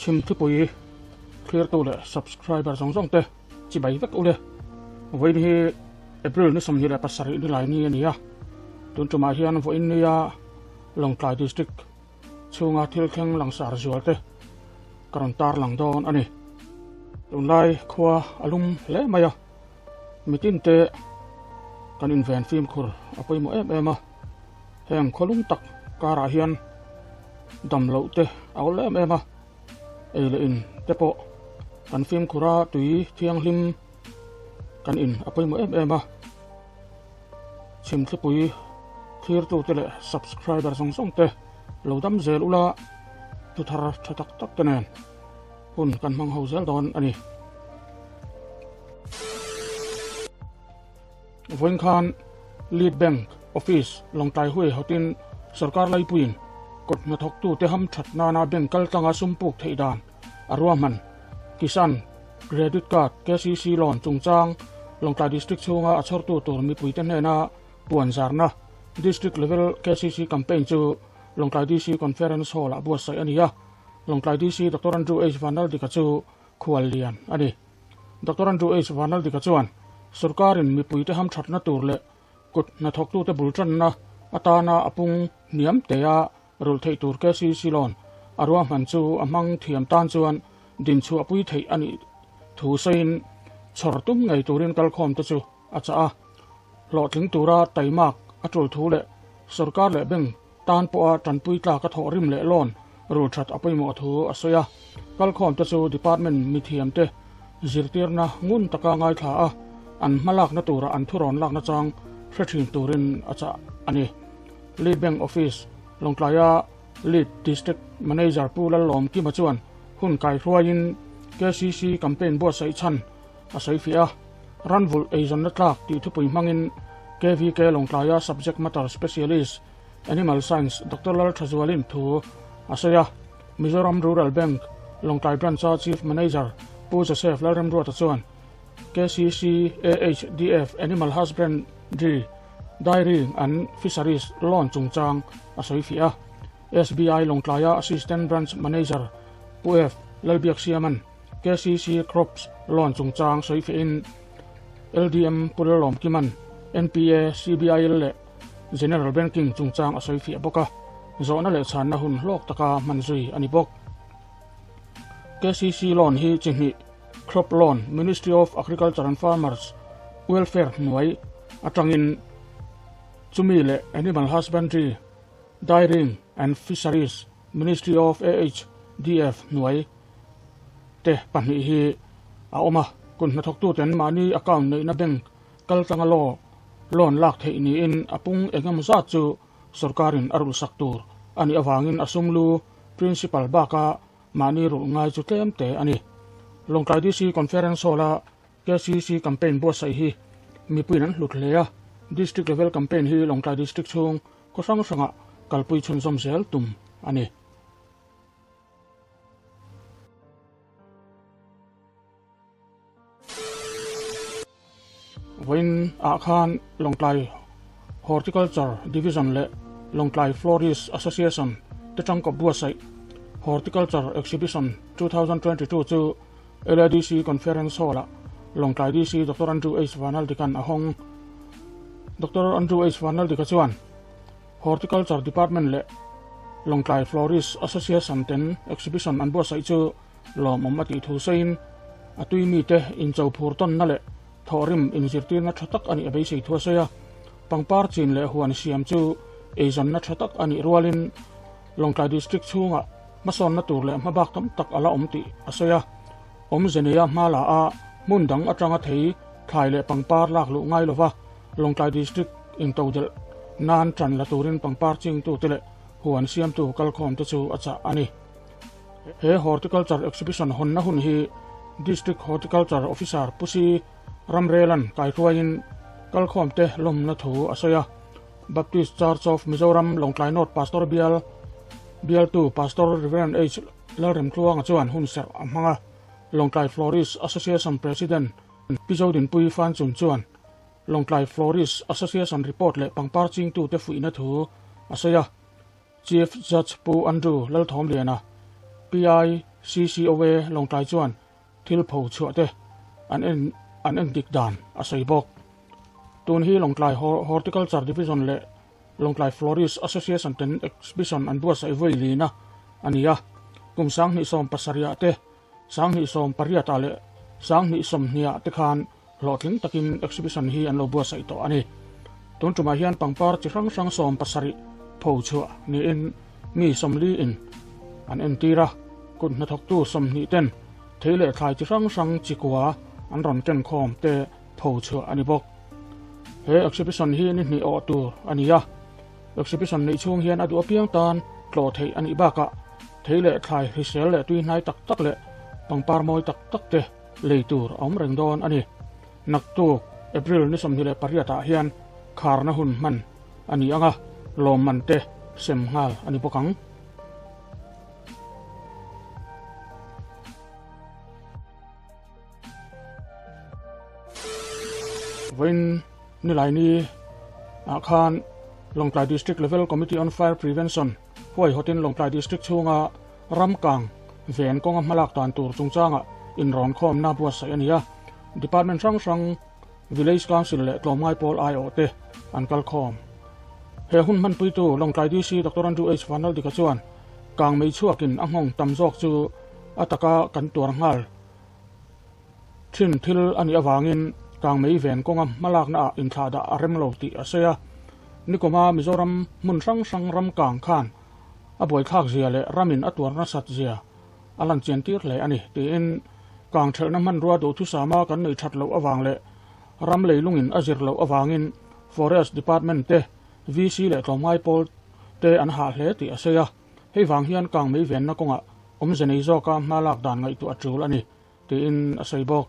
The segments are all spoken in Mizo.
Chhimthupui thlirtu leh subscriber zawng zawng te chibai vek ule. Vawiin hi April ni 27 ni lai ni a ni a, tun tumah hian vawiin nia Lawngtlai District chhunga thil thleng langsar zual te ka rawn tarlang dawn a ni. Tunlai khua a lum hle mai a, mitin te kan inven fimkhur a pawimawh em em a, heng khawlum tak karah hian dam loh te a awl em em a, ei leh in te pawh kan fimkhur a, tui thianghlim kan in a pawimawh em em a. Chhimthlipui thlirtute leh subscriber zawng zawng te lo dam zel ula thu thar tha tak tak te nen hun kan hmang ho zel dawn a ni. Vawiin khan Lead Bank Office Lawngtlai Huai hawtin sorkar laipuiin kawt hnathawktute hamthat nana bank kaltlanga sum puk theih dan a ruahman Kisan Credit Card, KCC, loan chungchang Lawngtlai District chhunga a chhawrtu tur mipuite hnena puan zarna District Level KCC Campaign chu Lawngtlai DC Conference Hall-ah buatsaih a ni a. Lawngtlai DC Doctor Andrew H. Vanlaldika chu khual lian a ni. Doctor Andrew H. Vanlaldika chuan sorkarin mipuite hamthatna tur leh kut hnathawktute bul tanna atana a pung hniam tea rulh theih tur KCC loan a ruahman chu a hmang thiam tan chuan dinchhuahpui theih a nih thu sawiin chhawr tum ngei turin kalkhawmte chu a chah a. Hlawhtling tura taimak a tul thu leh sorkar leh bank tan pawha tanpui tlak a thawh rim leh loan rul that a pawimawh thu a sawi a. Kalkhawmte chu department mithiamte zirtirna ngun taka ngaithla a, an hmalakna tura an thurawn lakna chang hre thin turin a chah a ni. Lead Bank Office, Lawngtlaia Lead District Manager Pu Lallawm Kima chuan hun kaihruaiin KCC campaign buatsaih chhan a sawi fiah a, Ranvulh eizawnna tlak tih thupui hmangin KVK Lawngtlaia Subject Matter Specialist, Animal Science, Doctor Lalthazualin thu a sawi a. Mizoram Rural Bank, Lawngtlai Branch-a Chief Manager Pu Joseph Lalremruata chuan KCC AHDF Animal Husbandry, Dairy and Fisheries loan chungchang a sawi fiah a. SBI Lawngtlaia Assistant Branch Manager Pu F Lalbiaksiama'n KCC Crops loan chungchang sawi fiahin LDM Pu Lalawmkima'n NPA, CBIL leh General Banking chungchang a sawi fiah bawk a, zawhna leh chhanna hun hlawk taka hman zui a ni bawk. KCC loan hi chi hnih, Crop Loan, Ministry of Agriculture and Farmers Welfare hnuai atangin chumi leh Animal Husbandry, Dairying and Fisheries, Ministry of AHDF hnuai te pahnih hi a awm a. Kun hnathawktuten mahni account neihna bank kaltlanga law loan lak theih niin a pung engemaw zat chu sorkarin a rulhsak tur a nih avangin a sumlu principal baka mahni rulh ngai chu tlem te a ni. Lawngtlai DC Conference Hall-a KCC campaign buatsaih hi mipuiin an hlut hle a, District Level Campaign hi Lawngtlai District chhung khaw hrang hrangah kalpui chhunzawm zel tum a ni. Vawiin ah khan Lawngtlai Horticulture Division leh Lawngtlai Florist Association te tangkawp buatsaih Horticulture Exhibition 2022 chu LADC Conference Hall-ah Lawngtlai DC Doctor Andrew H. Vanaldika'n a hawng. Doctor Andrew H. Vanaldika chuan Horticulture Department leh Lawngtlai Florist Association ten exhibition an buatsaih chu Lawmawm a tih thu sawiin a tui mite incho phur tawnna leh thawhrim inzirtirna tha tak a nih a beisei thu a sawi a. Pangpar chin leh huan siam chu eizawnna tha tak a nih rualin Lawngtlai District chhungah hmasawnna tur leh hmabak tam tak a la awm tih a sawi a. Awmze neia hma la a hmun dang atanga thei thlai leh pangpar lak luh ngai lova Lawngtlai District intodelh nan tan la turin pangpar chingtute leh huan siamtu kalkhawmte chu a chah a ni. He Horticulture Exhibition hawnna hun hi District Horticulture Officer Pu Si Ramrelan kaihruaiin kalkhawmte lawmna thu a sawi a. Baptist Church of Mizoram Lawngtlai North Pastor Bial bialtu Pastor Rev. H. Lalremtluanga chuan hun serh a hmang a. Lawngtlai Florist Association President Pi Zodinpui Fanchun chuan Lawngtlai Florist Association report leh pangpar chingtute fuihna thu a sawi a. Chief Judge Pu Andrew Lalthawmliana, PI. CCOA Lawngtlai chuan thil pho chhuah te an en an en dik dan a sawi bawk. Tun hi Lawngtlai Horticulture Division leh Lawngtlai Florist Association ten exhibition an buatsaih vawi lina a ni a, kum 2017 ah te, 2018 ah leh 2020 ah te khan hlawhtling takin exhibition hi an lo buatsaih tawh a ni. Tun tumah hian pangpar chi hrang hrang 70 pho chhuah niin mi 40 in an entir a, kut hnathawktu 20 ten thei leh thlai chi hrang hrang chi kua an rawn ken khawm te pho chhuah a ni bawk. He exhibition hi ni hnih awh tur a ni a, exhibition neih chhung hian a duh apiang tan tlawh theih a nih bakah thei leh thlai hrisel leh tui hnai tak tak leh pangpar mawi tak tak te lei tur a awm reng dawn a ni. Naktuk April ni 28 ah hian kharna hun hman a ni ang a, lawmman te sem nghal a ni bawk ang. Vawiin Nilaini ah khan Lawngtlai District Level Committee on Fire Prevention huaihawtin Lawngtlai District chhunga ramkang ven kawnga hmalak dan tur chungchangah inrawnkhawmna buatsaih a ni a, Department hrang hrang, Village Council leh tlawmngai pawl aiawh te an kal khawm. He hun hmanpuitu Lawngtlai DC Doctor Andrew H Vanlaldika chuan kangmei chhuakin a nghawng tam zawk chu a taka kan tuar nghal thin thil a nih avangin kangmei ven kawnga hmalakna ah inthlahdah a rem lo tih a sawi a. Nikawma Mizoram hmun hrang hrang ram kang khan a buaithlak zia leh ramin a tuar nasat zia a lan chian tir hle a ni tiin kang thelhna hmanrua duhthusama kan nei that loh avang leh ram leilungin a zir loh avangin Forest Department te, VC leh tlawmngai pawl te an hah hle tih a sawi a. Hei vang hian kangmei venna kawngah awmze nei zawka hma lak dan ngaihtuah a tul a ni, tiin a sawi bawk.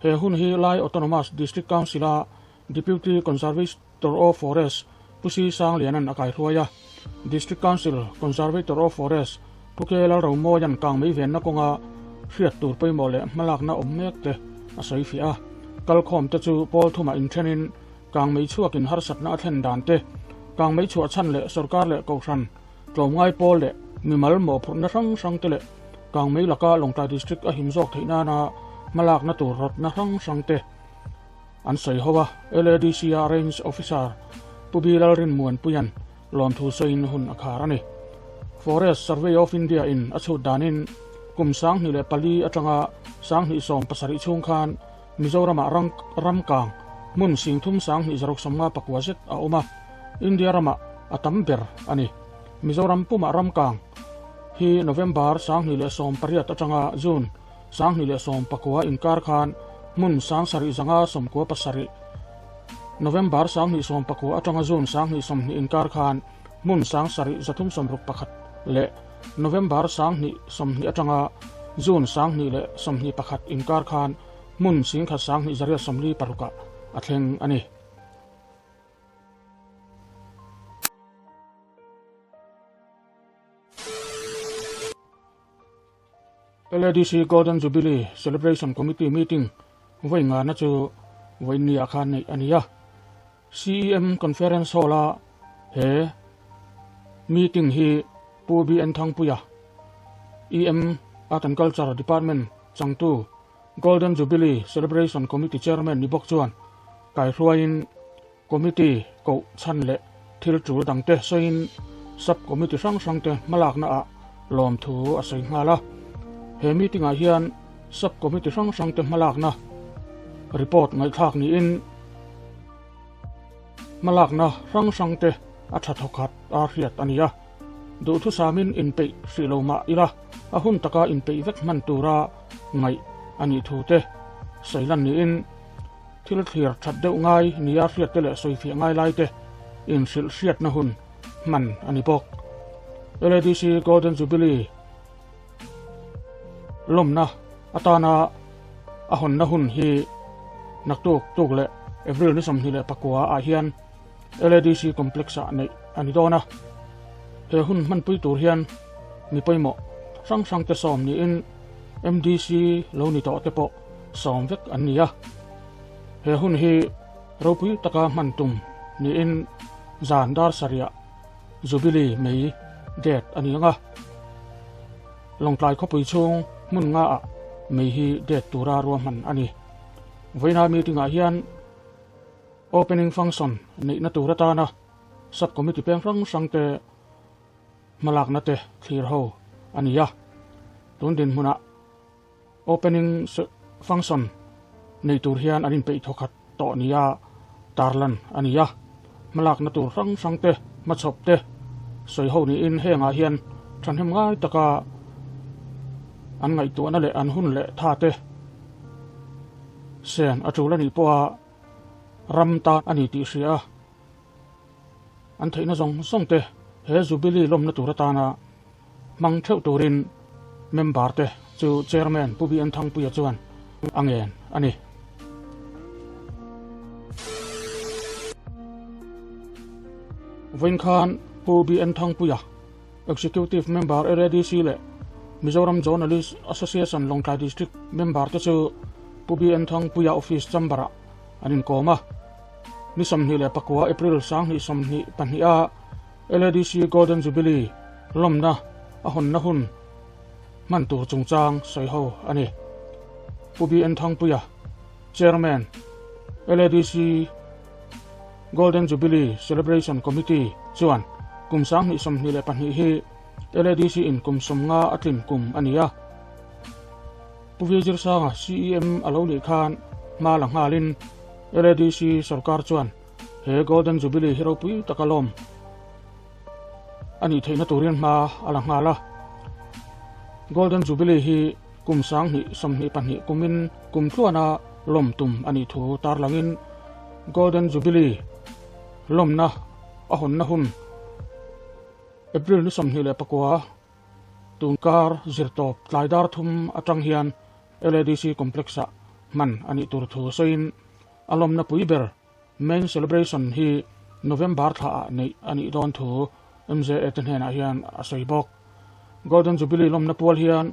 He hun hi Lai Autonomous District Council-a Deputy Conservator of Forest Pu Si Sangliana'n a kaihruai a. District Council Conservator of Forest Pu K Lalromawia'n kangmei venna kawnga hriat tur pawimawh leh hmalakna awm mek te a sawi fiah a. Kalkhawmte chu pawl thumah inthenin kangmei chhuakin harsatna a thlen dan te, kangmei chhuah chhan leh sorkar leh kohhran, Tlawmngai pawl leh mimal mawhphurhna hrang hrang te leh Kangmei laka Lawngtlai District a him zawk theih nana hmalakna tur rawtna hrang hrang te an sawi ho a. LADC-a Range Officer Pu B Lalrinmuanpuia'n lawmthu sawiin hun a khar a ni. Forest Survey of India in a chhut danin kum 2004 atanga 2017 chhung khan Mizoramah ram kang hmun 3259 zet a awm a, India ramah a tam ber a ni. Mizoram pumah ram kang hi November 2018 atanga June 2019 inkar khan hmun 7597, November 2019 atanga June 2020 inkar khan hmun 7361 leh November 2020 atanga June 2021 inkar khan hmun 1246 ah a thleng a ni. LADC Golden Jubilee Celebration Committee meeting vawi ngana chu vawiin ah khan neih a ni a. CEM Conference Hall a he meeting hi Pu BN Thangpuia, EM Art and Culture Department changtu Golden Jubilee Celebration Committee Chairman ni bawk chuan kaihruaiin Committee koh chhan leh thil tul dangte sawiin Sub Committee hrang hrangte hmalakna ah lawmthu a sawi nghal a. He meeting ah hian Sub Committee hrang hrangte hmalakna report ngaihthlak niin hmalakna hrang hrangte a tha thawkhat a hriat a ni a. Duhthusamin inpeih hrih lo mah ila a hun taka inpeih vek hman tura ngaih a nih thu te sawi lan niin thil thlir that deuh ngai nia hriat te leh sawi fiah ngai lai te inhrilh hriatna hun hman a ni bawk. LADC Golden Jubilee lawmna atana a hawnna hun hi naktuk tuk leh April ni 29 ah hian LADC Complex ah neih a ni dawn a. He hun hmanpui tur hian mi pawimawh hrang hrang te sawm niin MDC lo ni tawh te pawh sawm vek an ni a. He hun hi ropui taka hman tum niin zan dar sarih Jubilee mei det a ni ang a. Lawngtlai khawpui chhung hmun nga ah mei hi det tura ruahman a ni. Vawiina meeting ah hian opening function neihna tur atana sub committee peng hrang hrang te hmalakna te thlir ho a ni a. Tun dinhmunah Opening function nei tur hian an inpeih thawkhat tawh nia tarlan a ni a, hmalakna tur hrang hrang te, hmachhawp te sawi ho niin hengah hian thahnem ngai taka an ngaihtuahna leh an hun leh tha te sen a tul a nih pawha ram tan a ni tih hria a, an theihna zawng zawng te he Jubilee lawmna tur atana hmang theuh turin member te chu Chairman Pu BN Thangpuia chuan a ngen a ni. Vawiin khan Pu BN Thangpuia, Executive Member LADC leh Mizoram Journalist Association Lawngtlai District member te chu Pu BN Thangpuia Office chamber-ah an inkawm a. Ni 24 April 2022 a LADC Golden Jubilee lawmna a hawnna hun hman tur chungchang sawi ho a ni. Pu BN Thangpuia, Chairman, LADC Golden Jubilee Celebration Committee chuan kum 2022 hi LADC in kum 50 a tlin kum a ni a. Pu Vizirsanga CEM a lo nih khan hma la nghalin LADC sorkar chuan he Golden Jubilee hi ropui taka lawm a nih theihna turin hma a la nghal a. Golden Jubilee hi kum 2022 kumin kum tluana lawm tum a nih thu tarlangin Golden Jubilee lawmna a hawnna hun April ni 29 tunkar zirtawp tlai dar thum atang hian LADC Complex-ah hman a nih tur thu sawiin a lawmna pui ber main celebration hi November thlaah neih a nih dawn thu MJA te hnenah hian a sawi bawk. Golden Jubilee lawmna pual hian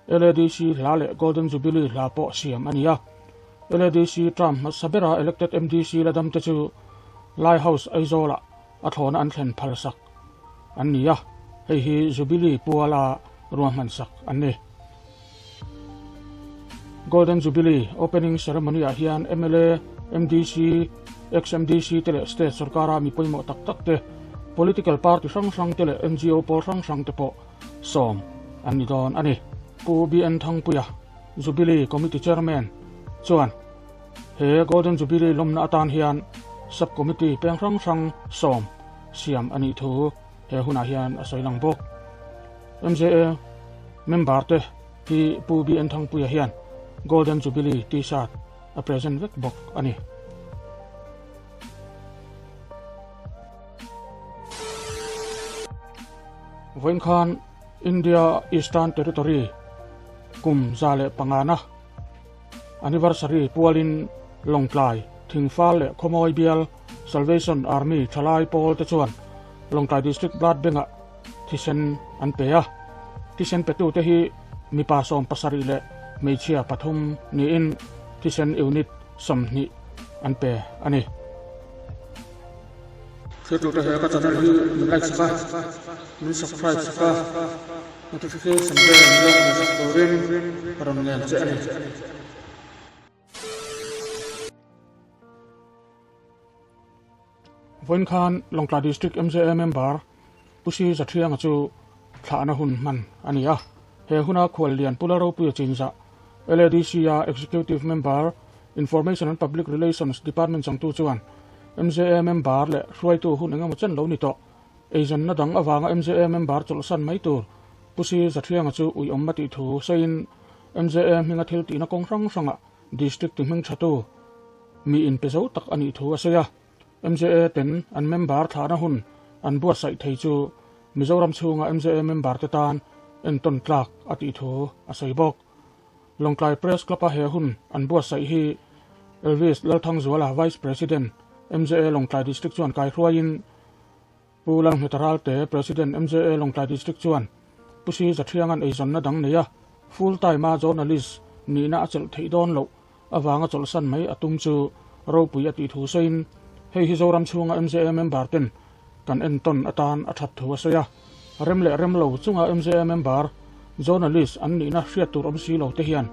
LADC hla leh Golden Jubilee hla pawh siam a ni a. LADC term hmasa bera elected MDC la dam te chu Lai House Aizawlah a thlawna an thlen phalsak an ni a, hei hi Jubilee puala ruahmansak an ni. Golden Jubilee opening ceremony-ah hian mla, MDC, ex-MDC te leh state sorkara mi pawimawh tak tak te, political party hrang hrang te leh NGO pawl hrang hrang te pawh sawm an ni dawn a ni. Pu BN Thangpuia, Jubilee Committee Chairman chuan He Golden Jubilee lawmna atan hian Sub Committee peng hrang hrang sawm siam a nih thu he hunah hian a sawi lang bawk. MJA member te hi Pu BN Thangpuia hian Golden Jubilee T-shirt a present vek bawk a ni. Vawiin khan India Eastern Territory kum 105 na Anniversary pualin Lawngtlai, Thingfal leh Khawmawi bial Salvation Army thalai pawl te chuan Lawngtlai District Blood Bank-ah thisen an pe a. Thisen petute hi mipa 17 leh hmeichhia pathum niin thisen unit 20 an pe a ni. Thiltute he ka channel hi min like sak a, min subscribe sak a. Notification bell an lo hmu sak turin ka rawn ngen che a ni. Vawiin khan Lawngtlai District MJA member Pu Si Zathianga chu thlahna hun hman a ni a. He huna khuallian Pu Lalropuia Chinzah, LADC-a Executive Member, Information and Public Relations Department changtu chuan MJA member leh hruaitu hun engemaw chen lo ni tawh Eizawnna dang avanga MJA member chawlhsan mai tur Pu Si Zathianga chu uiawm a tih thu sawiin MJA hminga thil tihna kawng hrang hrangah District ti hming thatu mi inpe zo tak a nih thu a sawi a. MJA ten an member thlahna hun an buatsaih thei chu Mizoram chhunga MJA member te tan entawn tlak a tih thu a sawi bawk. Lawngtlai Press Club-a he hun an buatsaih hi Elvis Lalthangzuala Vice President MJA Lawngtlai District chuan kaihruaiin Pu Lalngheta Ralte, President MJA Lawngtlai District chuan Pu Si Zathianga'n eizawnna dang nei a, full time-a journalist nihna a chelh theih dawn loh avanga chawlhsan mai a tum chu ropui a tih thu sawiin, hei hi Zoram chhunga MJA member ten kan entawn atan a that thu a sawi a. Rem leh rem lo chunga MJA member Journalist an nihna hriat tur awm si lo te hian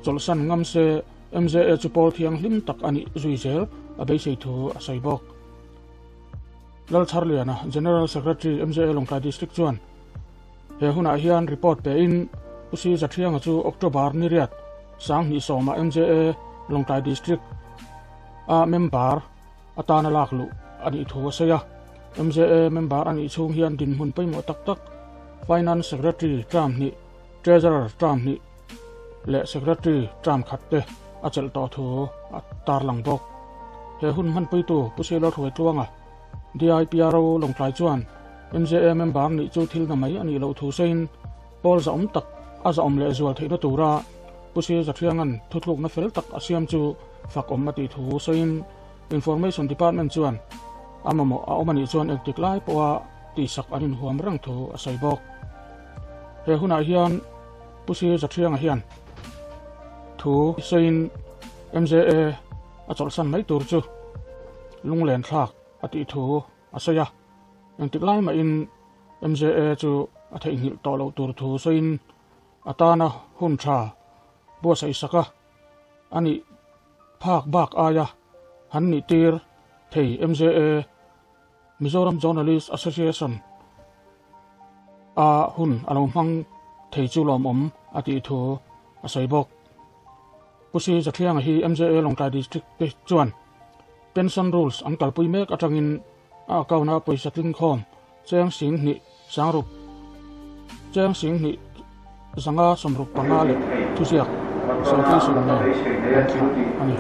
chawlhsan ngam se MJA chu pawl thianghlim tak a nih zui zel a beisei thu a sawi bawk. Lalchharliana, General Secretary MJA Lawngtlai District chuan he hunah hian report pein Pu Si Zathianga chu October ni riat 2010 ah MJA Lawngtlai District a member atana lak luh a nih thu a sawi a. MJA member a nih chhung hian dinhmun pawimawh tak tak Finance Secretary term hnih, Treasurer term hnih leh Secretary term khat te a chelh tawh thu a tarlang bawk. He hun hmanpuitu Pu Silo Hruaitluanga, DIPRO Lawngtlai chuan MJA member nih chu thil na mai a nih loh thu sawiin pawl zahawm tak a zahawm leh zual theihna tura Pu Sir Zathianga'n thuthlukna fel tak a siam chu fak awm a tih thu sawiin Information Department chuan a mamawh a awm a nih chuan engtik lai pawha tihsak an inhuam reng thu a sawi bawk. He hunah hian Pu Sir Zathianga hian thu sawiin MJA a chawlhsan mai tur chu lunglen thlak a tih thu a sawi a, engtik lai mahin MJA chu a theihnghilh tawh loh tur thu sawiin a tana hun tha buatsaih sak a, a nih phak bak aia han nih tir thei MJA, Mizoram Journalist Association, a hun a lo hmang thei chu lawmawm a tih thu a sawi bawk. Pu Si Zathlianga hi MJA Lawngtlai District te chuan Pension Rules an kalpui mek atangin a account-a pawisa tlingkhawm cheng 2000 sangruk cheng 20 565 leh thuziak citation nen an thlah a ni.